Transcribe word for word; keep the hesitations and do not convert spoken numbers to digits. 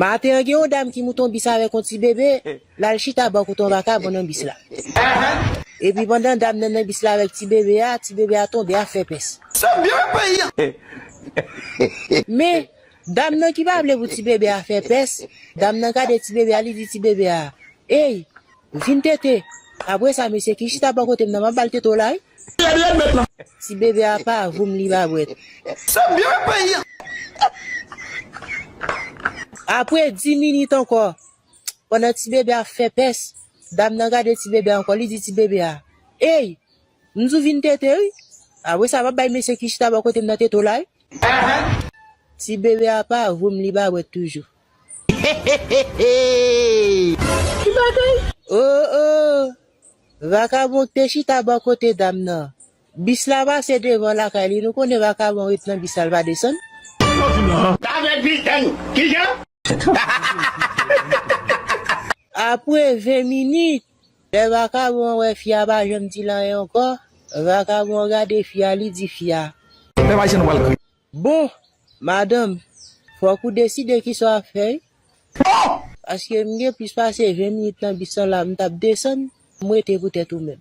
Maten an, gen yon dam ki moute yon bis avèk yon ti bebe, l al chita bò kote yon vakabon nan bis la. Epi pandan dam nan nan bis la avèk ti bebe a, ti bebe a tonbe, a fè pès. Se byen peyi an. Men, dam nan ki pa vle pou ti bebe a fè pès, dam nan gade ti bebe a, li di ti bebe a, "Ey, vin tete." Apre sa, mesye ki chita bò kote m nan, m ap ba l tete w la, wi. Ti bebe a pa voum, li pa bwèt. Se byen peyi an. Apre dis minit ankò, pandan ti bebe a ap fè pès, dam nan gade ti bebe a ankò, li di ti bebe a, "Ey, m di w vin tete, wi." Apre sa, m ap bay mesye ki chita bò kote m nan tete w la, wi. Ti bebe a pa voum, li pa bwèt toujou. Ki bagay? Oh, oh. Vakabon k te chita bò kote dam nan. Bis la pase devan lakay li, nou konnen vakabon ret nan bis la, l pa desann. Avèk Viten, kijan? Apre ven minit, lè vakabon an wè fi a pa janm di l anyen ankò, vakabon an gade fi a, li di fi a, Pèp ayisyen nou pral kriye. "Bon, madanm, fòk ou deside kisa w ap fè, wi. Paske m gen plis pase ven minit nan bis lan la, m t ap desann, m rete poutèt ou menm."